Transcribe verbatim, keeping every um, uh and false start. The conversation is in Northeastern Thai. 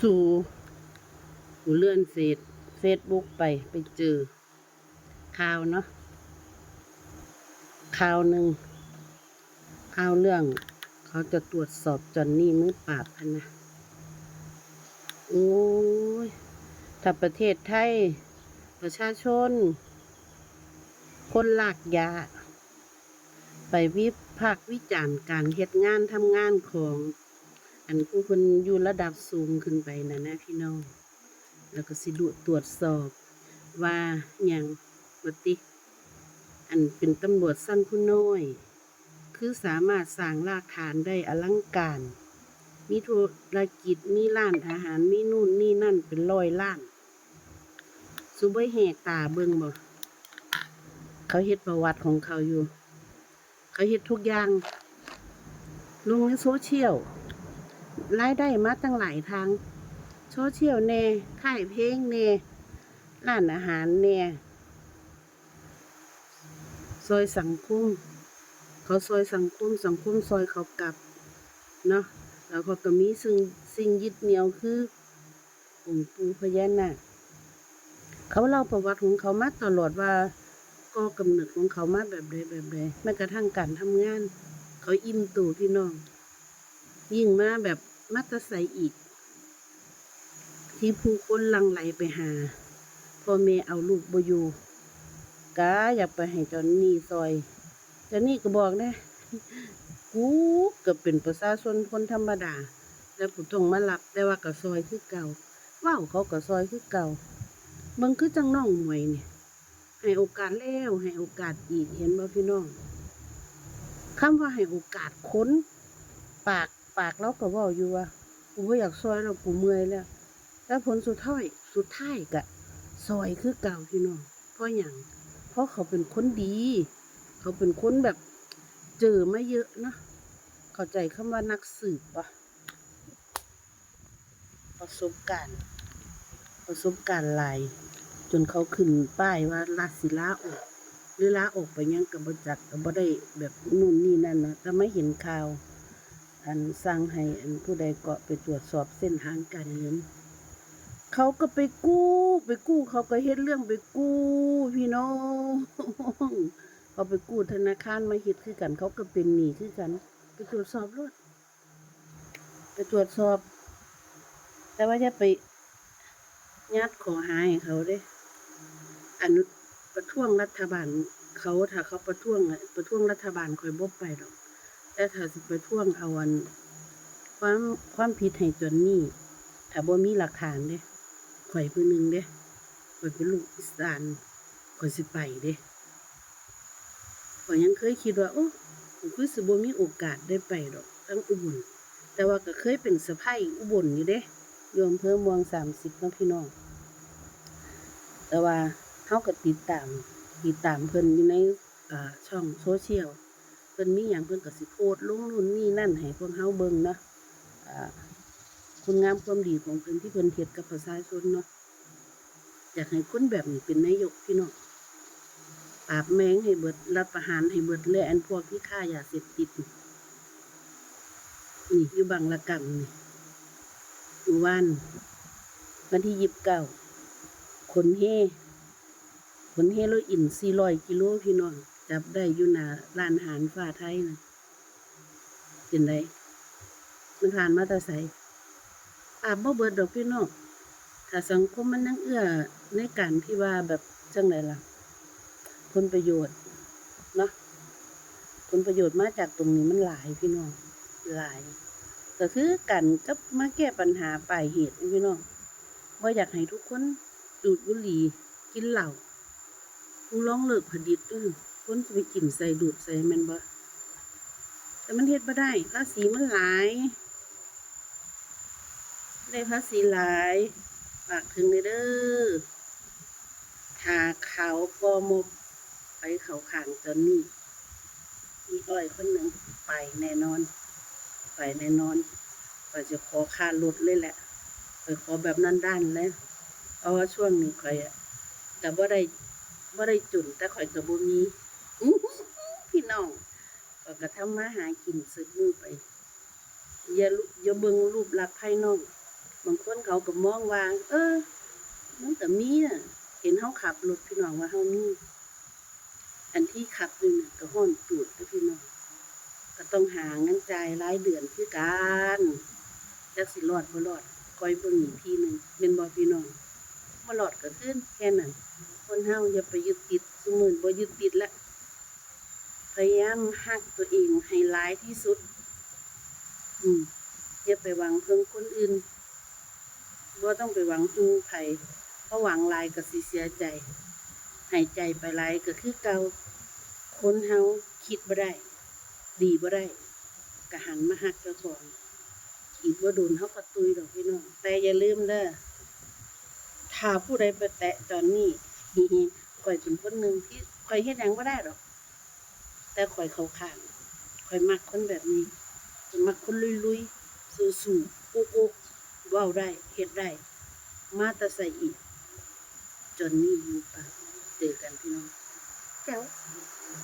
สู่ หนูเลื่อนเฟซ เฟซบุ๊กไป ไปเจอ ข่าวเนาะ ข่าวหนึ่ง ข่าวเรื่อง เขาจะตรวจสอบจอนนี่มือปราบพะนะ โอ้ย ถ้าประเทศไทย ประชาชน คนลากยา ไปวิพากษ์วิจารณ์การเฮ็ดงานทำงานของ อันผู้เพิ่นอยู่ระดับสูงขึ้นไปนั่นนะพี่น้อง แล้วก็สิดูตรวจสอบว่าหยังว่าติ อันเป็นตำรวจชั้นผู้น้อย คือสามารถสร้างรากฐานได้อลังการ มีธุรกิจ มีร้านอาหาร มีนู่นนี่นั่นเป็นร้อยล้าน สูบ่แหกตาเบิ่งบ่ เขาเฮ็ดประวัติของเขาอยู่ เขาเฮ็ดทุกอย่าง ลงในโซเชียล รายได้มาตั้งหลายทาง โซเชียลแหน่ ค่ายเพลงแหน่ ร้านอาหารแหน่ ซอยสังคม เขาซอยสังคม สังคมซอยเขากลับ เนาะ แล้วเขาก็มีสิ่ง สิ่งยึดเหนี่ยวคือ องค์ปู่พญานาค เขาเล่าประวัติของเขามาตลอดว่า ก่อกำเนิดของเขามาแบบใดแบบใด แม้กระทั่งการทำงาน เขาอิ่มโตพี่น้อง ยิ่งมาแบบมาแต่ไสอีก ที่ผู้คนหลั่งไหลไปหา พ่อแม่เอาลูกบ่อยู่ กะอยากไปให้จอนนี่ซอย จอนนี่ก็บอกนะ กูก็เป็นประชาชนคนธรรมดา แล้วกูต้องมารับ แต่ว่าก็ซอยคือเก่า เว้าเขาก็ซอยคือเก่า เบิ่งคือจั่งน้องหมวยนี่ ให้โอกาสแล้วให้โอกาสอีก เห็นบ่พี่น้อง คำว่าให้โอกาสคน ปาก ปากลาวก็เว้าอยู่ว่า กูบ่อยากซอยแล้ว กูเมื่อยแล้ว แต่ผลสุดท้าย สุดท้ายก็ซอยคือเก่าพี่น้อง เพราะหยัง เพราะเขาเป็นคนดี เขาเป็นคนแบบเจอมาเยอะเนาะ เข้าใจคำว่านักสืบบ่ ประสบการณ์ ประสบการณ์หลาย จนเขาขึ้นป้ายว่าลา สิลาออก หรือลาออกไปหยังก็บ่จัก ก็บ่ได้แบบนู่นนี่นั่นนะ แต่มาเห็นข่าว อันสั่งให้อันผู้ใดก็ไปตรวจสอบเส้นทางการเงิน เขาก็ไปกู้ ไปกู้ เขาก็เฮ็ดเรื่องไปกู้ พี่น้อง เขาไปกู้ธนาคารมาเฮ็ดคือกัน เขาก็เป็นหนี้คือกัน ไปตรวจสอบโลด ไปตรวจสอบ แต่ว่าอย่าไปญาติขอหาให้เขาเด้ อันประท้วงรัฐบาลเขา ถ้าเขาประท้วงอะ ประท้วงรัฐบาลข้อยบ่ไปดอก แต่ถ้าสิประท้วงเอาอัน ความ ความผิดให้จอนนี่ ถ้าบ่มีหลักฐานเด้ ข้อยผู้หนึ่งเด้ ข้อยเป็นลูกอีสาน ข้อยสิไปเด้ ข้อยยังเคยคิดว่า โอ้ กูคือสิบ่มีโอกาสได้ไปดอกทางอุบล แต่ว่าก็เคยเป็นสะใภ้อุบลอยู่เด้ อยู่อำเภอม่วงสามสิบเนาะพี่น้อง แต่ว่าเฮาก็ติดตาม ติดตามเพิ่นอยู่ใน อ่า ช่องโซเชียล เพิ่นมีหยังเพิ่นก็สิโพสต์ลงนู่นนี่นั่นให้พวกเฮาเบิ่งเนาะ อ่า คุณงามความดีของเพิ่นที่เพิ่นเฮ็ดกับประชาชนเนาะ อยากให้คนแบบนี้เป็นนายกพี่น้อง ปราบแม่งให้เบิด รัฐประหารให้เบิดเลย อันพวกที่ค้ายาเสพติดนี่ นี่อยู่บางระกำนี่ มื้อวาน วันที่ยี่สิบเก้า ขนแฮ่ ขนเฮโรอีนสี่ร้อยกิโลพี่น้อง จับได้อยู่หน้าร้านอาหารฟ้าไทยนะ เป็นได มันผ่านมาแต่ไส ปราบบ่เบิดดอกพี่น้อง ถ้าสังคมมันยังเอื้อในการที่ว่าแบบจั่งใดล่ะ ผลประโยชน์เนาะ ผลประโยชน์มาจากตรงนี้มันหลายพี่น้อง หลาย ก็คือกันกับมาแก้ปัญหาปลายเหตุพี่น้อง บ่อยากให้ทุกคนดูดบุหรี่ กินเหล้า ผู้ลองเลิกผลิตเด้อ คนสิไปกินใส่ดูดใส่แม่นบ่ แต่มันเฮ็ดบ่ได้ ภาษีมันหลาย ได้ภาษีหลาย ฝากถึงแหน่เด้อ ถ้าเขาวพอมก ไปเข้าข้างจอนนี่ อีอ้อยคนหนึ่ง ไปแน่นอน ไปแน่นอน ข้อยจะขอค่ารถเลยแหละ ข้อยขอแบบด้านๆเลย เพราะว่าช่วงนี้ข้อยอะ ก็บ่ได้ บ่ได้จน แต่ข้อยก็บ่มี พี่น้อง ข้อยก็ทำมาหากินซุมื้อไป อย่าลุ อย่าเบิ่งรูปลักษณ์ภายนอก บางคนเขาก็มองว่า เออ มันก็มีน่ะ เห็นเฮาขับรถพี่น้องว่าเฮามี อันที่ขับอยู่น่ะก็ฮ้อนตูดเด้อพี่น้อง ก็ต้องหาเงินจ่ายรายเดือนคือกัน จักสิรอดบ่รอด คอยเบิ่งอีกทีหนึ่ง แม่นบ่พี่น้อง บ่รอดก็คือแค่นั้น คนเฮาอย่าไปยึดติด ซุมื้อบ่ยึดติดละ พยายามฮักตัวเองให้หลายที่สุด อืม อย่าไปหวังเพิ่งคนอื่น บ่ต้องไปหวังเพิ่งไผ เพราะหวังหลายก็สิเสียใจ ให้ใจไปหลายก็คือเก่า คนเฮาคิดบ่ได้ ดีบ่ได้ ก็หันมาฮักเจ้าของ อีกบ่โดนเฮาก็ตุยดอกพี่น้อง แต่อย่าลืมเด้อ ถ้าผู้ใดไปแตะตอนนี้ ข้อยเป็นคนหนึ่งที่ข้อยเฮ็ดหยังบ่ได้ดอก แต่ข้อยเข้าข้าง ข้อยมักคนแบบนี้ ข้อยมักคนลุยๆ สู้ๆ อุกๆ เว้าได้ เฮ็ดได้ มาแต่ไสอีก จอนนี่อยู่ปาก เจอกันพี่น้อง แจ๋ว